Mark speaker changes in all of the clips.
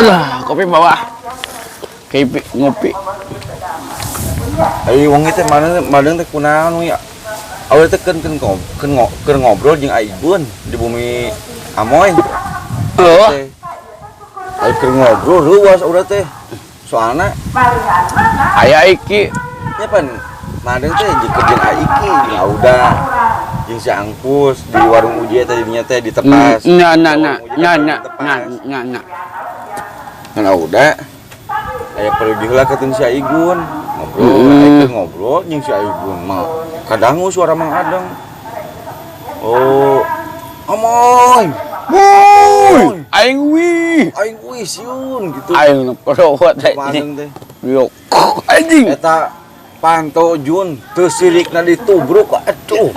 Speaker 1: Aduh, kopi bawa. Kopi ngopi.
Speaker 2: Ai wong teh mana madeng teh kunaon we. Awewe teh keun keun ngob keun keur ngobrol jeung Aigun di bumi Amoy.
Speaker 1: Oh,
Speaker 2: Teh. Ai keur ngobrol reuwas udah teh. Soalna
Speaker 1: aya iki.
Speaker 2: Nya pan madeng teh jeung keur jeung Aiki jeung Auda jeung si Angkus di warung Uji teh dinya teh di tepas.
Speaker 1: Nya nya nya
Speaker 2: Warung Uji
Speaker 1: nya
Speaker 2: kan
Speaker 1: nya
Speaker 2: di
Speaker 1: nya
Speaker 2: tepas.
Speaker 1: Nya nya.
Speaker 2: Kan Auda aya pergi heula ka si Aigun ngobrol. Ai keur ngobrol jeung si Aigun mah kadangu suara Mang Adeng. Oh, Amoy.
Speaker 1: Wuih, aing wih.
Speaker 2: Aing wih siun gitu.
Speaker 1: Aing nu perowot
Speaker 2: Mang Adeng teh.
Speaker 1: Yo, anjing.
Speaker 2: Eta panto Jun teu sirikna ditubruk, atuh.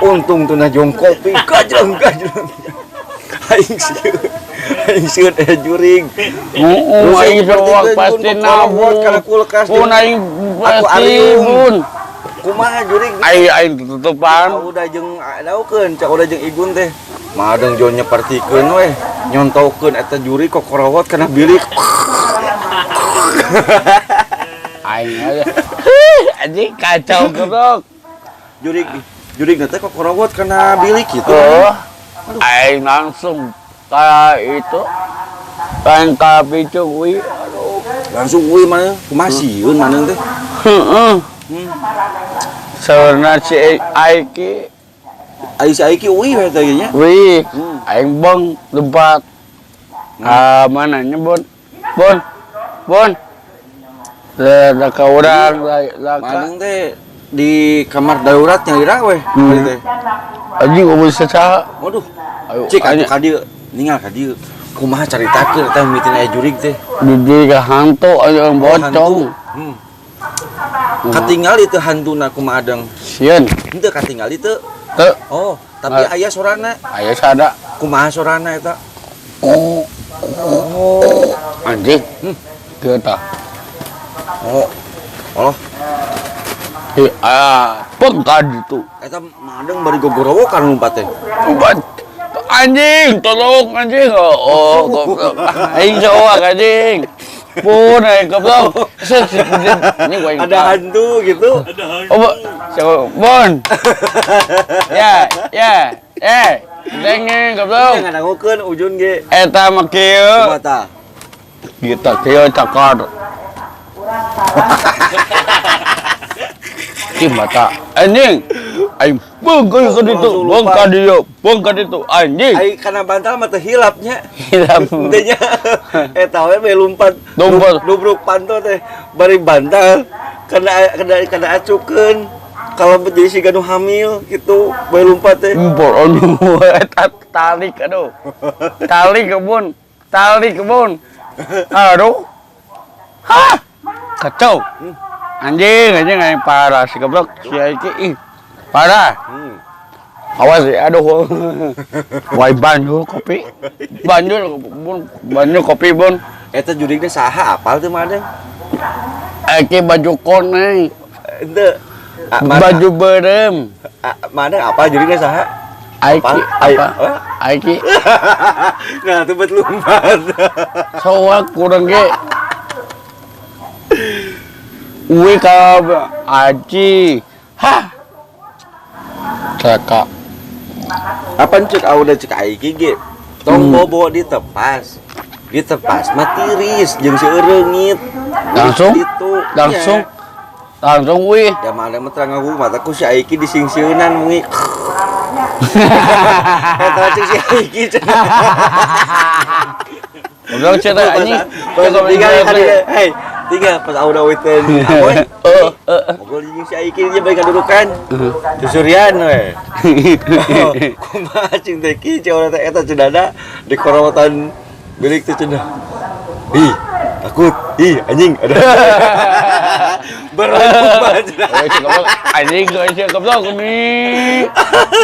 Speaker 2: Untung teu najong kopi gajreng gajreng. Aing sieun. Aing sieun jurig.
Speaker 1: Heeh, aing soak pasti nabung.
Speaker 2: Kana kulkas.
Speaker 1: Pun aing
Speaker 2: Aku
Speaker 1: pasti
Speaker 2: ariung.
Speaker 1: pun.
Speaker 2: Kumaha jurig?
Speaker 1: Aing aing tutupan.
Speaker 2: Udah jeung daukeun, cak udah jeung Igun teh. Madeng jon nyepertikeun weh, nyontokeun eta jurig kokorowot kana bilik.
Speaker 1: Aing aja. Anjing kacau goblok.
Speaker 2: Jurig jurig teh kokorowot kana bilik gitu.
Speaker 1: Oh, aing langsung kayak itu. Aing ka picu wih. Aduh.
Speaker 2: Langsung euy mana kumaha sieun maneng teh.
Speaker 1: Heeh. Sebenarnya si Aiki
Speaker 2: Ai si Aiki euy we teh nya.
Speaker 1: Wih, aing bong tempat. Ah, mana nya, Bon? Bon. Bon. Lah ka urang, lah ka.
Speaker 2: Maneng teh di kamar darurat nyalira weh teh.
Speaker 1: Anjing ngomong saha?
Speaker 2: Waduh.
Speaker 1: Ayo,
Speaker 2: Cik atuh
Speaker 1: anjing.
Speaker 2: Ka dieu, ningal ka dieu. Kumaha caritakeun eta mimitin aya jurig teh?
Speaker 1: Di ka hantu aja
Speaker 2: Oh,
Speaker 1: bocong.
Speaker 2: hantu. Katingal itu hantuna kumaha adeng?
Speaker 1: Sieun.
Speaker 2: Henteu katingal itu.
Speaker 1: Teu.
Speaker 2: Oh, tapi
Speaker 1: Ah.
Speaker 2: aya sorana.
Speaker 1: Aya sada.
Speaker 2: Kumaha sorana eta?
Speaker 1: Oh.
Speaker 2: Oh.
Speaker 1: Anjing. Kieu tah.
Speaker 2: Oh. Oh,
Speaker 1: Hi, ah, pengkad itu.
Speaker 2: Eta madeng bari gogorowokan lumpat teh.
Speaker 1: Ubat. Anjing, tolong anjing. Oh, oh goblok. Aing soak anjing. Pun aing goblok. Set, set, set. Ini gua
Speaker 2: Ada hantu gitu.
Speaker 1: Oh, siapa? Bon. Ya, ya. Eh, dengeng goblok.
Speaker 2: Ngadangukeun ujun ge.
Speaker 1: Eta mah kieu.
Speaker 2: Kumaha tah?
Speaker 1: Kita kieu cakar. Ki mata anjing. Aing bengkel ka ditu,
Speaker 2: Langsung
Speaker 1: bengkel
Speaker 2: lupa.
Speaker 1: ka dieu, bengkel ka ditu anjing.
Speaker 2: Ai kana bantal mah teu hilap nya.
Speaker 1: Hilap.
Speaker 2: Teu nya. Eta we we lumpat.
Speaker 1: Lumpat.
Speaker 2: Nubruk panto teh bari bantal kana kana kana acukeun. Kalau jadi si ganu hamil gitu, bae lumpat teh.
Speaker 1: Empor anu eta tali aduh. Tali kebun, tali kebun. Aduh. Hah. Kacau. Anjing, anjing aing parah si goblok si Aiki ih. Parah. Awas ya, aduh. Wai banjur kopi. Banjur bun, banjur kopi bun.
Speaker 2: Eta jurigna saha apal teu mah adeng?
Speaker 1: Aiki baju koneng,
Speaker 2: Henteu. Ah, mana,
Speaker 1: baju berem.
Speaker 2: ah, mana apa jurigna saha?
Speaker 1: Aiki
Speaker 2: Apa?
Speaker 1: apa?
Speaker 2: Apa?
Speaker 1: Aiki
Speaker 2: Nah, tuh bet lumpat.
Speaker 1: soak kurang ge. Uwi ka aji. Hah. Celaka.
Speaker 2: Apa cek udah cek Aiki ge? Tong bobo ditepas. Ditepas mah tiris jeung seueur reungit.
Speaker 1: Langsung?
Speaker 2: Itu.
Speaker 1: Langsung langsung wih.
Speaker 2: Ya mana mah terang aku mataku si Aiki disingsieunan wengi. Eta cek si Aiki cenah.
Speaker 1: Goblok cerita anjing.
Speaker 2: Pas tinggal kan dia, hei, tinggal pas udah witen amoy.
Speaker 1: Eh, eh.
Speaker 2: Ngobrol jeung si Aiki dia balik kadudukan. Susurian we. Oh, kumaha cing teh ki cing urang teh eta cenah di korowotan bilik teh cenah. Ih, takut. Ih, anjing ada. Berlompat cenah.
Speaker 1: Eh, cek goblok. Anjing gue cek goblok nih.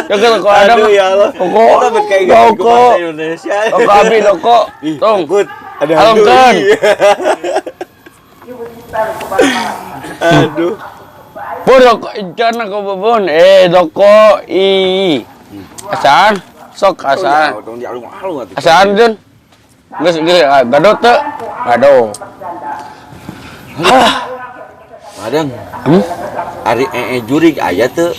Speaker 1: Ya kalau kau ada
Speaker 2: Aduh ya Allah.
Speaker 1: Koko.
Speaker 2: Eta bet kayak gitu
Speaker 1: Koko.
Speaker 2: bahasa Indonesia.
Speaker 1: Koko abi koko.
Speaker 2: Ih,
Speaker 1: Tong.
Speaker 2: takut. Ada hantu.
Speaker 1: Alungkeun.
Speaker 2: Ih. Aduh.
Speaker 1: Pun rokok ican aku bebun. Eh, rokok i. Asaan? Sok asaan.
Speaker 2: Tong di alung-alung atuh.
Speaker 1: Asaan Jun. Geus geus ah, gadot teu. Aduh.
Speaker 2: Madang. Ari ee jurig aya teu?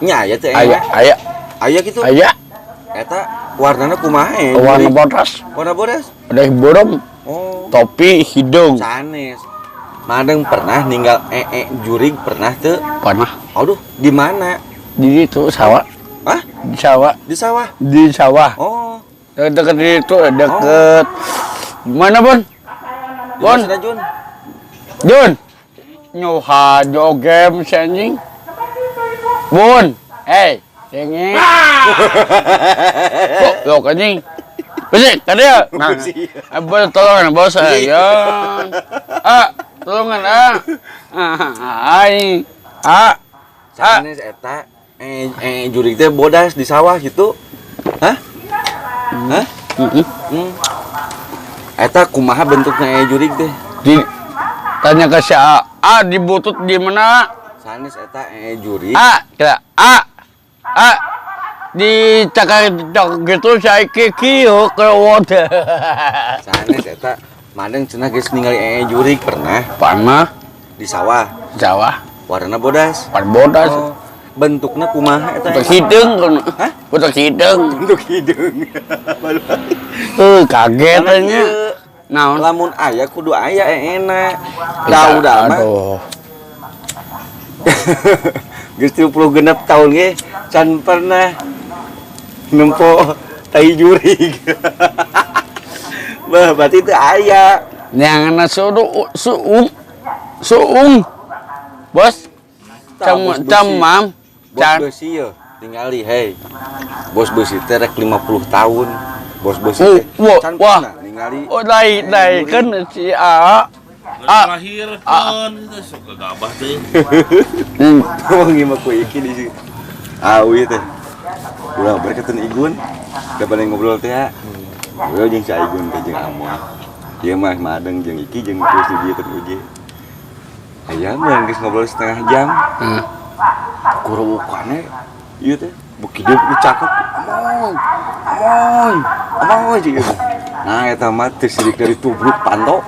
Speaker 2: Nya aya teu?
Speaker 1: Aya, aya.
Speaker 2: Aya kitu?
Speaker 1: Aya.
Speaker 2: Eta warnana kumaha?
Speaker 1: Warna bodas.
Speaker 2: Warna bodas?
Speaker 1: Udah burem.
Speaker 2: Oh.
Speaker 1: Topi hidung.
Speaker 2: Sanes. Madang pernah ninggal ee jurig pernah teu?
Speaker 1: Pernah.
Speaker 2: Aduh, di mana?
Speaker 1: Di itu sawah.
Speaker 2: Hah?
Speaker 1: Di sawah.
Speaker 2: Di sawah?
Speaker 1: Di sawah.
Speaker 2: Oh.
Speaker 1: Dekat di itu, dekat. Oh. Mana, Bon? Bon.
Speaker 2: Jun.
Speaker 1: Jun. Nyuha jogem si anjing. Bun. Hey, cengi. Kok lo anjing. Bersih, tadi ya. Nah, bos tolongan bos ya. Ah, tolongan ah. Ai. Ah.
Speaker 2: Sanes eta jurig teh bodas di sawah gitu. Hah? Hah? Eta kumaha bentuknya jurig teh?
Speaker 1: Di tanya ke si A. A di butut di mana?
Speaker 2: Sanes eta jurig.
Speaker 1: A, kira A. A di cakar gitu saya kieu ke wadah.
Speaker 2: Sanes eta madeng cenah geus ningali jurig pernah?
Speaker 1: Pernah.
Speaker 2: Di sawah.
Speaker 1: Sawah.
Speaker 2: Warna bodas.
Speaker 1: Warna bodas.
Speaker 2: Oh. Bentuknya kumaha eta?
Speaker 1: Bentuk hidung.
Speaker 2: Hah?
Speaker 1: Bentuk hidung.
Speaker 2: Bentuk hidung.
Speaker 1: Kaget nya. Naon?
Speaker 2: Lamun aya kudu aya enak. Dah mah.
Speaker 1: Aduh.
Speaker 2: Geus 36 tahun ge can pernah nempo tai jurig. Bah, berarti itu aya.
Speaker 1: Yang suung. Suung. Bos. Cemam.
Speaker 2: Bos besi ya, tingali hei. Bos besi teh rek 50 tahun. Bos besi teh. Can pernah ningali.
Speaker 1: Oh, lain kan si A.
Speaker 3: Lahir kan itu sok gabah teh.
Speaker 2: Wong mah ku iki di sini. Awi teh. Ulah berketan Igun. Da bade ngobrol teh ya. Ngobrol jeung si Igun teh jeung Amoy. Ieu mah madeng jeung iki jeung terus di dieu teh uji. Aya mah geus ngobrol setengah jam. Kurukane ieu teh beuki dieu beuki cakep. Amoy. Amoy. Amoy jeung. Nah eta mah teu sirik dari tubruk panto.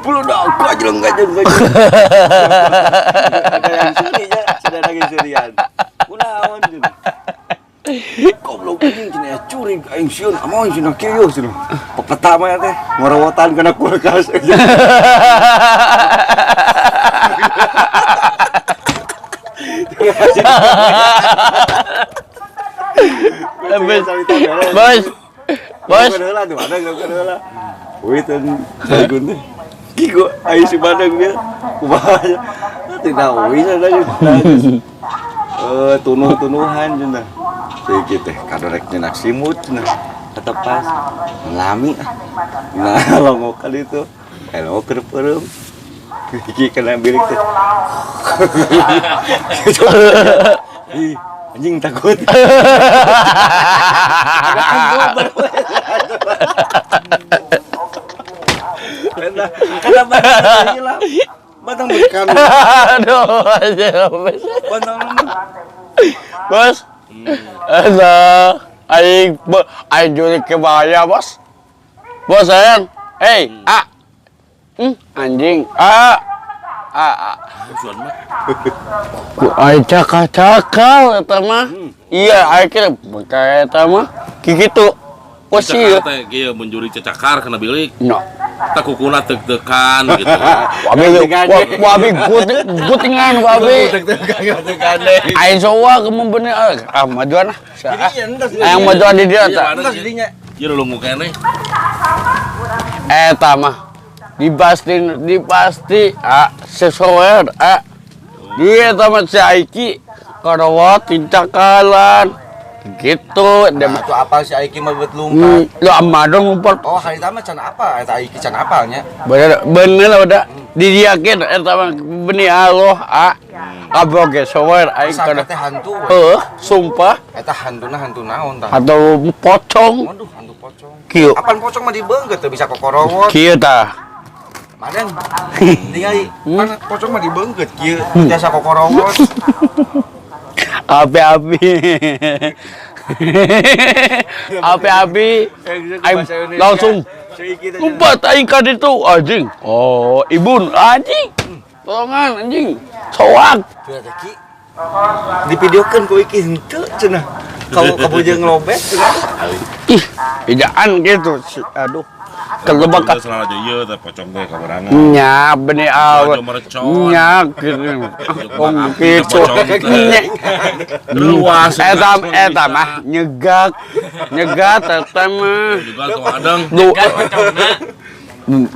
Speaker 2: Bludak gajleng gajleng gajleng. Ada yang suri nya, sudah lagi surian. Kunaon cenah. Goblok anjing cenah curi aing sieun amoy cenah kieu cenah. Pepeta mah teh ngorowotan kana kulkas.
Speaker 1: Bos. Bos.
Speaker 2: Wih, ten teh. Kigo aing si Badeng dia. Kumaha tidak bisa lagi. Tunuh-tunuhan cenah. Saiki teh kadorek nyenak simut cenah. Katepas lami ah. Nah, longokan itu. Elok keur peureum. Iki kena bilik teh. Ih, anjing takut. Karena batang hilang. Batang berkan.
Speaker 1: Aduh,
Speaker 2: batang.
Speaker 1: Bos. Aduh, aing aing jurik ke bahaya, Bos. Bos sayang. Hey, A. Anjing. A. A. A. Ku aing cakal-cakal eta mah. Iya, aing kira bengkai eta mah. Kikitu. Ku sieun.
Speaker 3: Teh kieu mun jurig cecakar kana bilik.
Speaker 1: No.
Speaker 3: Tak kukuna tek-tekan gitu.
Speaker 1: Wabi gutingan wabi. Aing soa kemun bener ah majuan ah. Aing majuan di dieu tah.
Speaker 3: Ieu lulungu keneh.
Speaker 1: Eta mah dipasti ah sesoer ah. Dia eta mah si Aiki karawat tincakalan. Gitu
Speaker 2: dia mah tuh apal si Aiki mah bet lompat.
Speaker 1: Ya amadong lompat.
Speaker 2: Oh, harita mah can apa? Eta Aiki can apalnya.
Speaker 1: Bener bener lah udah. Didiakeun eta mah benih Allah a. Aboge sower aing
Speaker 2: kana teh hantu.
Speaker 1: Heuh, sumpah.
Speaker 2: Eta hantuna hantu naon tah?
Speaker 1: Hantu pocong.
Speaker 2: Waduh, hantu pocong.
Speaker 1: Kieu.
Speaker 2: Apan pocong mah dibeungkeut teu bisa kokorowot.
Speaker 1: Kieu tah.
Speaker 2: Madang. Tingali, pan pocong mah dibeungkeut kieu jasa kokorowot.
Speaker 1: Api-api. Api-api. Langsung Lompat aing ka ditu anjing. Oh, ibun anjing. Tolongan anjing. Soak.
Speaker 2: Cenah teh Ki. Divideokeun ku Iki henteu cenah. Kamu kamu jeung ngelobet cenah.
Speaker 1: Ih, bejaan gitu. Aduh. Kelebak
Speaker 3: Udah selalu aja ieu teh pocong teh kabarangan.
Speaker 1: Nya benih awet.
Speaker 3: Aja mercon.
Speaker 1: Nya gitu. Oh gitu. Nya.
Speaker 3: Luas.
Speaker 1: Eta eta mah nyegak. Nyegat eta mah.
Speaker 3: Juga tuh adeng.
Speaker 1: Lu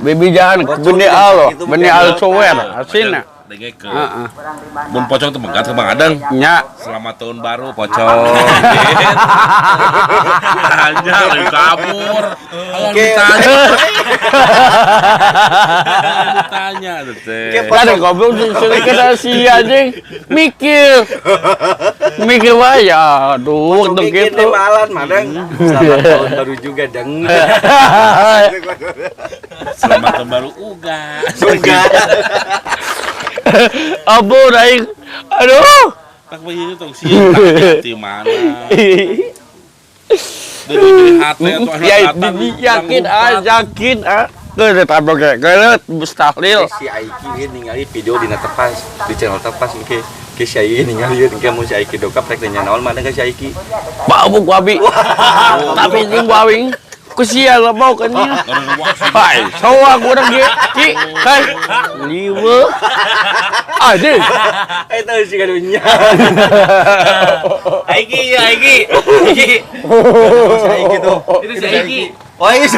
Speaker 1: bebijan benih alo, benih al cower asina.
Speaker 3: Dengekeun.
Speaker 1: Heeh.
Speaker 3: Mun pocong teh megat ke Bang Adeng.
Speaker 1: Nya.
Speaker 3: Selamat tahun baru pocong. Tanya lagi kabur.
Speaker 2: Oke.
Speaker 3: Ditanya. Ditanya teh.
Speaker 1: Kan goblok sini kena si anjing mikir. Mikir wae ya aduh
Speaker 2: Pocong
Speaker 1: waktu
Speaker 2: bikin
Speaker 1: gitu.
Speaker 2: malan madang. Selamat tahun baru juga deng.
Speaker 3: Selamat tahun baru uga.
Speaker 2: Juga.
Speaker 1: Ampun aing. Aduh.
Speaker 3: Tak begitu tong sieun tanya di mana. Dari hati atau
Speaker 1: Ya yakin ah yakin ah. Geus tabok ge. Geus mustahlil.
Speaker 2: Si Aiki ieu ningali video dina tepas di channel tepas engke. Ke si Aiki ningali ieu engke mun si Aiki dokap rek nanya naon mana ka si Aiki.
Speaker 1: Babuk babi. Tapi jeung bawing. Ku sia lebok anjing. Hai, soak urang ge. Ki, kai. Liweuh. Anjing.
Speaker 2: Eta si kadunya.
Speaker 4: Aiki ya Aiki. Aiki.
Speaker 2: Si Aiki tuh.
Speaker 4: Itu si Aiki.
Speaker 2: Oh iya.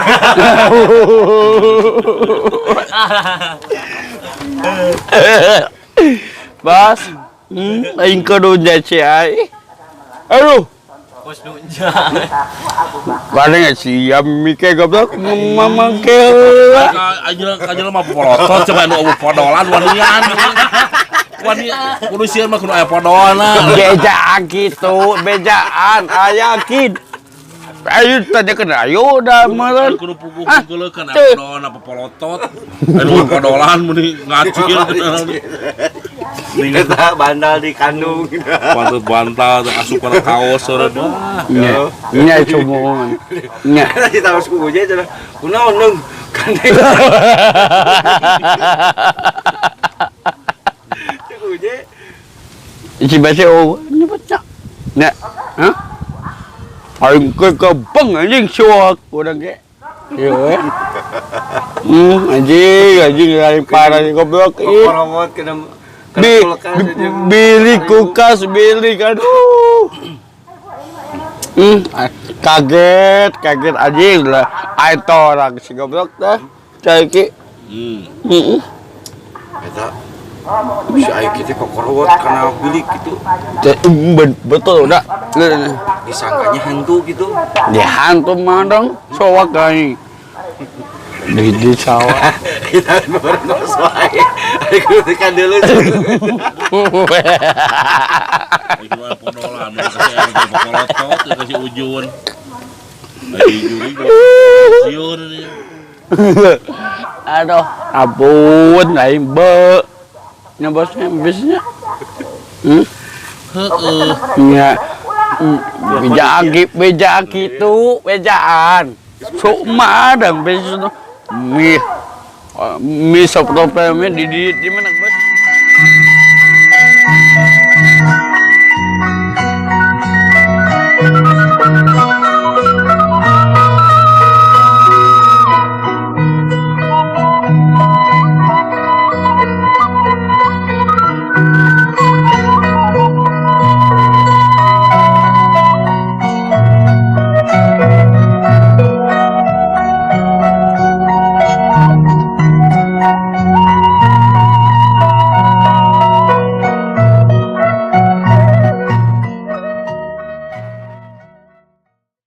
Speaker 1: Bas. Aing kudu si ai. Aduh.
Speaker 4: Kos nunja.
Speaker 1: Paling siap mikir goblok mamang keula.
Speaker 3: Aja mah polotot coba nu eueuh podolan wanian. Wani kudu sieun mah kudu aya podolna.
Speaker 1: Bejaan gitu, bejaan aya kin. Ayo tanya kena ayo dah meureun.
Speaker 3: Kudu puguh geuleukeun aya podolna polotot. Anu podolan meni ngacil.
Speaker 2: Eta bandal di kandung.
Speaker 3: Pantes bantal asup kana kaos seureun.
Speaker 1: Nya, nya cuma. Nya.
Speaker 2: Kita harus ku uje cenah. Kunaon deung? Kandeng. Cek uje.
Speaker 1: Si baca oh nyebutnya. Nya. Hah? Aing ke kebeng anjing suak urang ge. Ieu we. Anjing, anjing aing parah goblok. Ih.
Speaker 2: Kokorowot kena
Speaker 1: Bi,
Speaker 2: kulkas jeung
Speaker 1: bilik kulkas, bilik, aduh. Kaget, kaget anjing lah. Aing torang si goblok dah. Cai ki. Heeh.
Speaker 2: Eta si Aiki teh kokorowot kana bilik gitu.
Speaker 1: Betul udah.
Speaker 2: Disangkanya hantu gitu.
Speaker 1: Dia hantu mah dong, soak aing. Di sawah.
Speaker 2: Kita baru wae. Aku tekan dulu.
Speaker 3: Ieu mah podolan kasih aya polotot kasih ujun. Lagi juri sieun.
Speaker 1: Aduh, ampun aing be. Nya bosnya bisnya.
Speaker 3: Heeh.
Speaker 1: Nya. Bejaan bejaan gitu, bejaan. Sok mah dang besok mie mie sop topeng di mana bos?